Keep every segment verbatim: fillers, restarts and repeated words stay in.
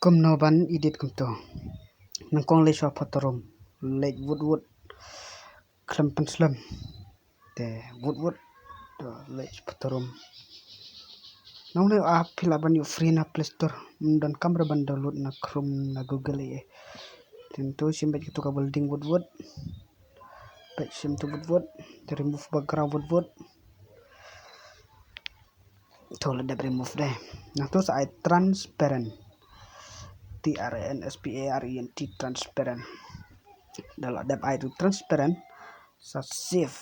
Kumno ban edit kumto. Nyngkong leit sha photo room. Leit wut wut. Khlem pynslem. Te wut wut. To leit sha photo room. Nong ne a phi lah ban ïoh free na Play Store. Ym donkam re ban download na Chrome na Google eh. Te to shim beit katu ka building wut wut. Beit shim tu wut wut. Te remove background wut wut. To la dep remove dei. Nangtu sa ai transparent. T R A N S P A R E N T, transparent. Da la dep ai tu transparent. Sa save.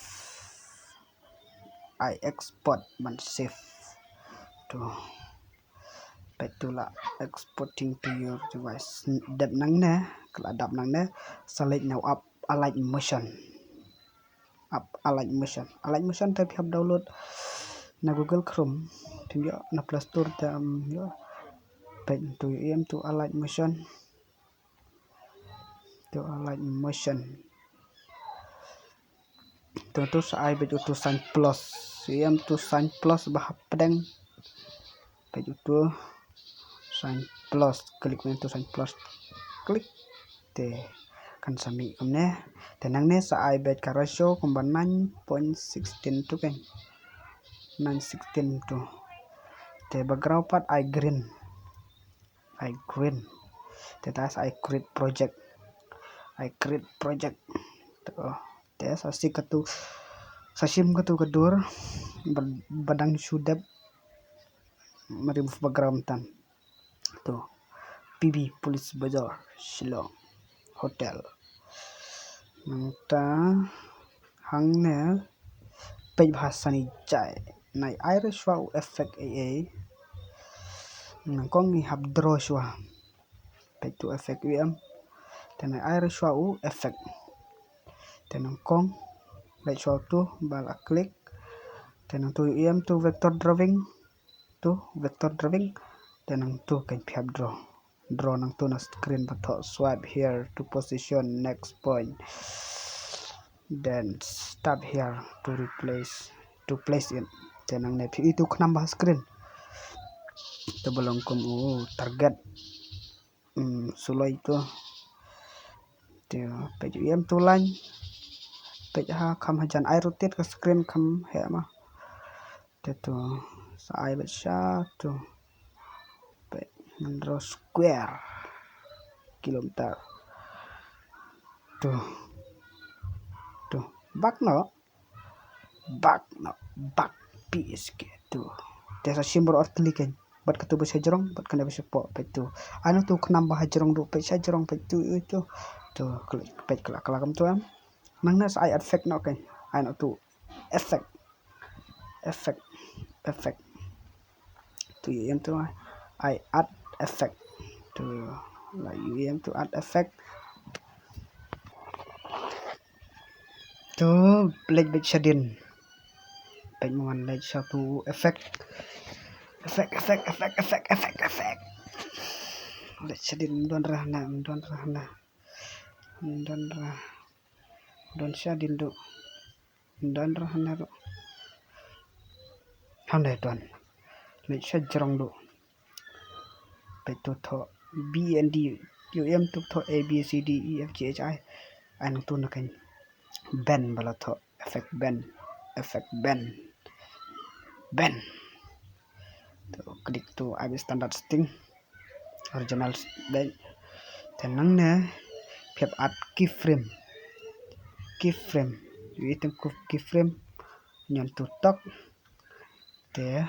Ai export ban save. Tu. Peit tu la exporting to your device. Dep nangne, ka la dep nangne. Sa leit na u app Alight Motion. App Alight Motion. Alight Motion te phi hap download na Google Chrome. Phim ïoh na Play Store te ym ïoh. Peit tu ïoh em tu Alight Motion. Tu Alight Motion. Tu tu sa ai beit utu sign plus. Ïoh em tu sign plus ba hapdeng. Beit utu sign plus, klik utu sign plus. Klik. Te kan sa mih kumne. Te nangne sa ai beit ka ratio kumba nine point sixteen tu kan. Nine sixteen tu. Te background pat ai green. Ai green. Te ta sa ai create project. Ai create project. To. Te sa shim katu, sa shim katu ka dur ba, ba dang shu dep. Remove background tan. To. P B Police Bazar, Shillong. Hotel. Nangta hangne peit bha sani jai. Nai ai re shuwa u effect ei ei. Nyngkong ngi hap draw shuwa. Peit tu effect u em. Te nai ai re shuwa u effect. Te nyngkong leit shuwa tu ba la click. Te nangtu u em tu vector drawing. Tu vector drawing. Te nangtu kan phi hap draw. Draw nangtu na screen ba thoh swipe here to position next point. Then stop here to replace, to place it. Te nangne phi i tu khnam ba screen. Te ba long kum u target. Hmm, suloi tu. Te peit u em tu line. Peit ha kham hajan ai rotate ka screen kham heh ma. Te tu sa ai beit sha tu. Peit ngan draw square kilometer. Tu. Tu. Back noh. Back noh. Back P S K tu. Te sa shim baroh artylli kan. Bad katu ba shajrong, bad kane ba shapoh, peit tu. Ano tu khnam ba hajrong duh, peit shajrong, peit tu, tu. Tu, peit kala kala kumtu em. Nangne sa ai effect noh kan. Ai noh tu effect. Effect. Effect. Tu ïoh em tu ai add effect. Tu la ïoh em tu add effect. Tu leit beit shadien. Peit mo ngan leit sha tu effect. Effect, effect, effect, effect, effect, effect. Leit shadien, ym don re hana, ym don re hana. Ym don re. Don shadien duh. Ym don re hana ruh. Hana don. Leit shajrong duh. Peit tu thoh B N D. Ïoh em tu thoh A B C D E F G H I. Ai nangtu na kan. Band ba la thoh. Effect band. Effect band. Band. Tu klik tu ai beit standard setting. Original beit. Te nangne phi hap add keyframe. Keyframe. Ïoh i tu keyframe. Ñion tu tok. Te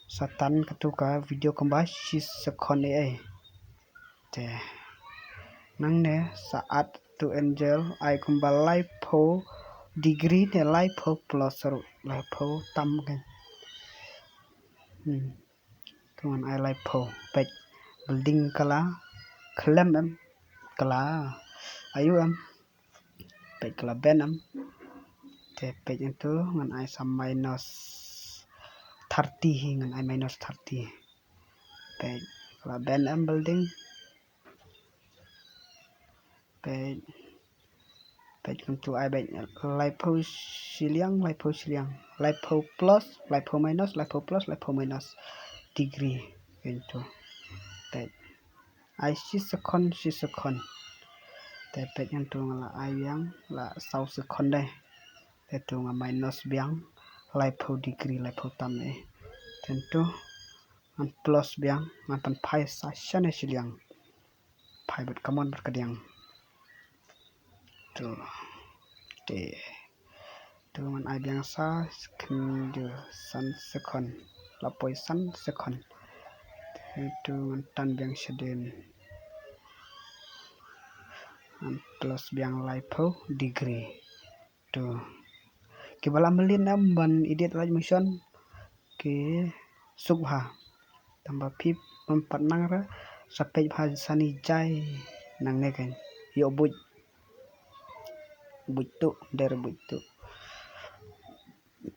sa tan katu ka video kumba shi second ei ei. Te nangne sa add tu angle ai kumba laiphew degree ne laiphew plus ruh, laiphew tam kan. Hmm. Te ngan ai laiphew. Peit building kala khlem em, kala ayu em. Peit kala bend em. Te peit ïa tu ngan ai sa minus thirty hi, ngan ai minus thirty. Peit kala bend em building. Peit, peit kumtu ai beit laiphew shiliang, laiphew shiliang, laiphew plus, laiphew minus, laiphew plus, laiphew minus degree. Kumtu. Peit. Ai shi second, shi second. Te peit ngan tu nga la ai biang la saw second dei. Te tu nga minus biang laiphew degree, laiphew tam eh. Te tu ngan plus biang, ngan pynphai sa shane shiliang. Phai bad kamon bad kadiang. Tu. Te. Tu ngan ai biang sa second, san second. La poi san second. Te tu ngan tan biang shadien. Ngan plus biang laiphew degree. Tu. Kiba la mlien em ban edit light motion ki suk bha. Tangba phi bym pat nang ra sa peit bha sani jai nangne kan. Ïoh buit. Buit tu, der buit tu.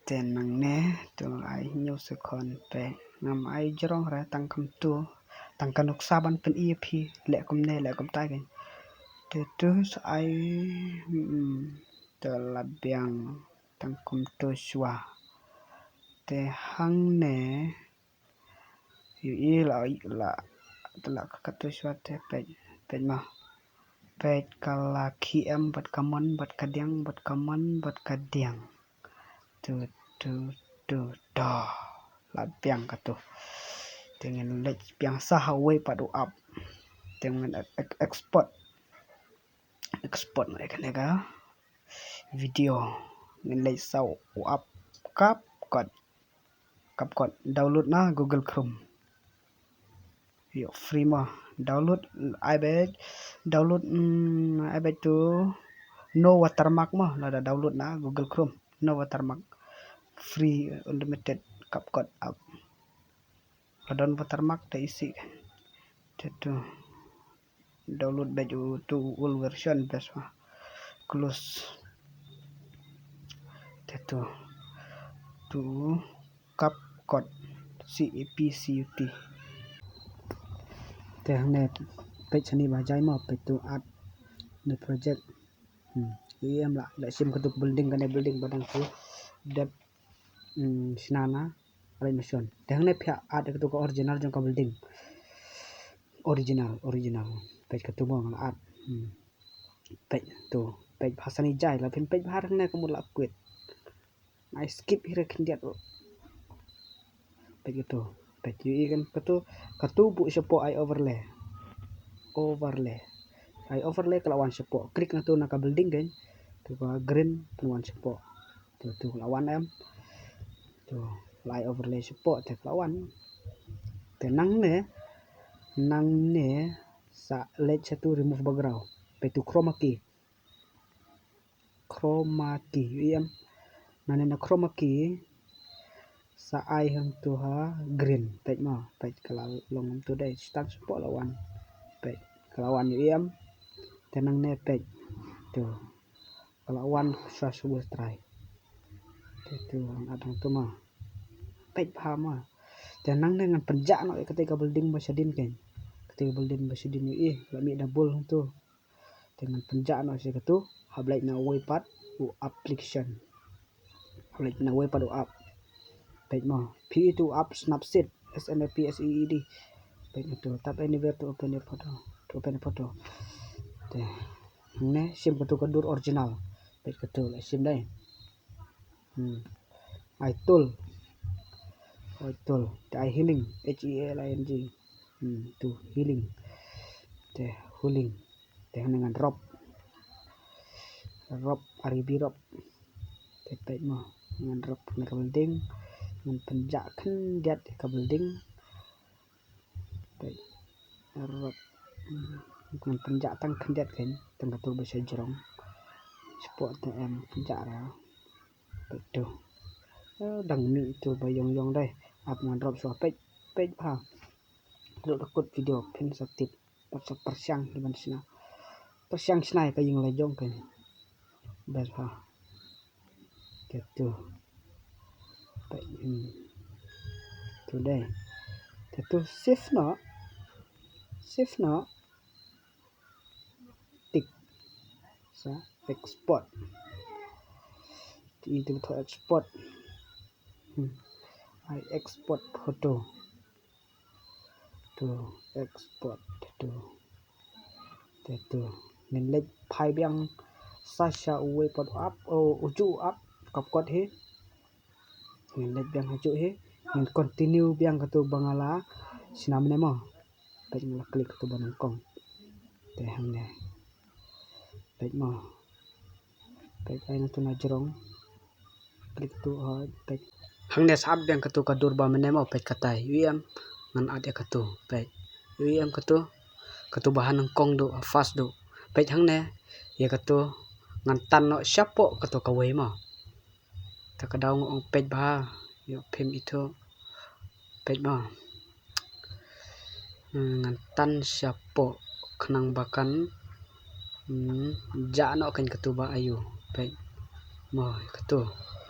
Te nangne tu ai hynñiew second te ngam ai jrong ra tang kumtu. Tang ka nuksa ban pyni ïa phi leh kumne leh kumtai kan. Te tu sa ai, mm, te la biang tang kumtu shuwa. Te hangne ïohi la, la, te la ka katu shuwa te peit, peit ma. Peit ka la khie em bad kamon bad kadiang, bad kamon bad kadiang. Tu, tu, tu, tu. La biang katu. Te ngin leit biang sa ha uwei pat u app. Te ngin ek-, ek-, export. Export na kane ka video. Ngin leit sa u app CapCut. CapCut. Download na Google Chrome. Ïoh free mo. Download, ai beit. Download, mm, ai beit tu no watermark mo. Lada download na Google Chrome. No watermark. Free, unlimited CapCut app. Lada don watermark te isih. Te tu. Download beit u tu u old version best ma. Close. Te tu. Tu CapCut. C A P C U T. Te hangne peit shane ba jai ma peit tu add new project. Hmm. Ïa em la, la shim katu building kane building ba dang tu dep, hmm, shna na. Alai mashon. Te hangne phi add katu ka original jong ka building. Original, original. Peit katu mo nga la add. Hmm. Peit tu. Peit bha sani jai la phin peit bha hangne ka mut la kwit. Nai skip hi re khyndiat. Peit katu. Peit ïohi kan katu. Katu buh shapoh ai overlay. Overlay. Ai overlay ka la wan shapoh. Klik na tu na ka building kan. Tu ka green pynwan shapoh. Tu, tu la wan em. Tu la ai overlay shapoh te la wan. Te nangne, nangne sa leit sha tu remove background. Peit tu chroma key. Chroma key, ïohi em. Nangne na chroma key sa ai hangtu ha green. Peit mo, peit ka la long hangtu dei. Start shapoh la wan. Peit ka la wan ïohi em. Te nangne peit. Tu. Ka la wan shuwa shuwa trai. Te tu ngan add hangtu ma. Peit bha ma. Te nangne ngan pynjah noh ïa kata ka building ba shadien kein. Kata ka building ba shadien ïohi la mih double hangtu. Te ngan pynjah noh sha katu. Hap leit na uwei pat u application. Hap leit na uwei pat u app. Peit mo. Peit tu app Snapseed. S N A P S E E D. Peit tu tap anywhere to open a photo. To open a photo. Te hangne shim katu ka dur original. Peit katu la shim dei. Hmm. Ai tool. Ai tool. Te ai healing. H E A L I N G. Hmm. Tu healing. Te healing. Te hangne ngan rop. Rop, R E B rop. Te peit mo. Ngan rop na ka building. Ngan pynjah khyndiat ka building. Peit. Rop. Ngan pynjah tang khyndiat kein. Tang katu ba sha jrong. Shapoh te em pynjah ra. Peit tu. Eh, dang mih tu ba ïong ïong dei. Ap ngan rop shuwa peit. Peit bha. Duk da kut video phin sa tip. Pat sa pyrshang hi ban shna. Pyrshang shna ïa ka ïing la jong kein. Best bha. Te tu. Peit, hmm. Tu dei. Te tu save noh. Save noh. Tik. Sa export. Ti tu tu export. Hmm. Ai export photo. To export to. Te to ngin leit phai biang sa sha uwei pat u app, u juh u app ka pkot hi. Ngin leit biang ha juh hi. Ngin continue biang katu ba nga la shna mynne mo. Peit nga la click katu ba nyngkong. Te hangne. Peit mo. Peit ai na tu na jrong. Click tu hoi peit. Hangne sa add biang katu ka dur ba mynne mo peit katai. Ui em ngan add ïa katu peit. Ui em katu. Katu ba ha nyngkong du, first du. Peit hangne ïa katu ngan tan noh shapoh katu kawei mo. Ta ka daw nga ong peit bha ïa phim itu. Peit mo. Hmm, ngan tan shapoh khnang ba kan hmm, jah noh kan katu ba ayu. Peit mo katu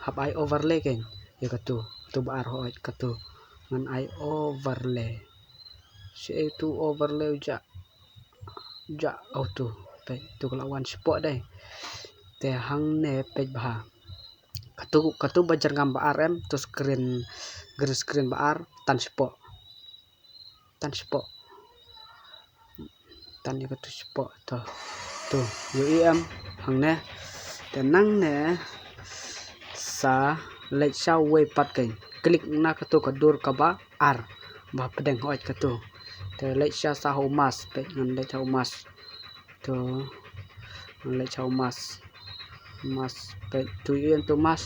hap ai overlay kan ïa katu. Katu ba ar hoi katu ngan ai overlay. Shi ai tu overlay u jah. Jah auto. Peit tu ka la wan shapoh dei. Te hangne peit bha. Katu katu ba jyrngam ba ar em tu screen green screen ba ar tan shapoh. Tan shapoh. Tan ïa katu shapoh to. Tu ïohi em hangne. Te nangne sa leit sha uwei pat kein. Click na katu ka dur kaba ar ba pdeng hoi katu. Te leit sha sa ha u mas peit ngan leit ha u mas. To ngan leit ha u mas. Mas peit tu ïohi em tu mas.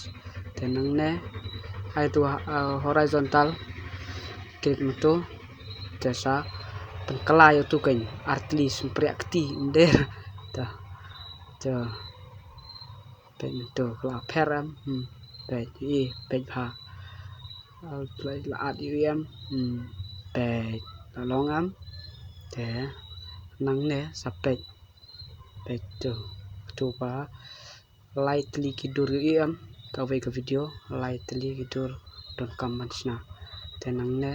Te nangne ai tu horizontal. Click na tu. Te sa pynkylla ïa tu kein artylli sympriah kti nder. Ta ta peit na tu ka la pher em. Hmm. Peit i peit bha. Al play la at ïohi em. Hmm. Peit la long em. Te nangne sa peit. Peit tu tu ba lai tylli ki dur ïohi em. Kawei ka video lai tylli ki dur donkam ban shna. Te nangne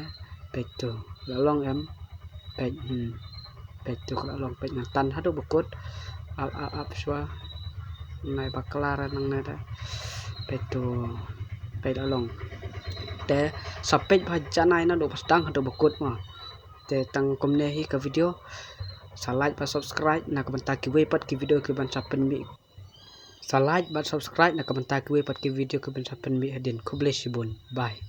peit tu la long em. Peit hmm. Peit tu ka la long peit ngan tan haduh ba kut. Ap ap ap shwa. Nai bakla ra nangne da. Peit tu peit la long. Te sa peit bha janai naduh ba sdang haduh ba kut mo. Te tang kumne hi ka video. Sa like bad subscribe na ka bynta kiwei pat ki video ki ban sa pynmih. Sa like bad subscribe na ka bynta kiwei pat ki video ki ban sa pynmih hadien. Khublei shibun. Bye.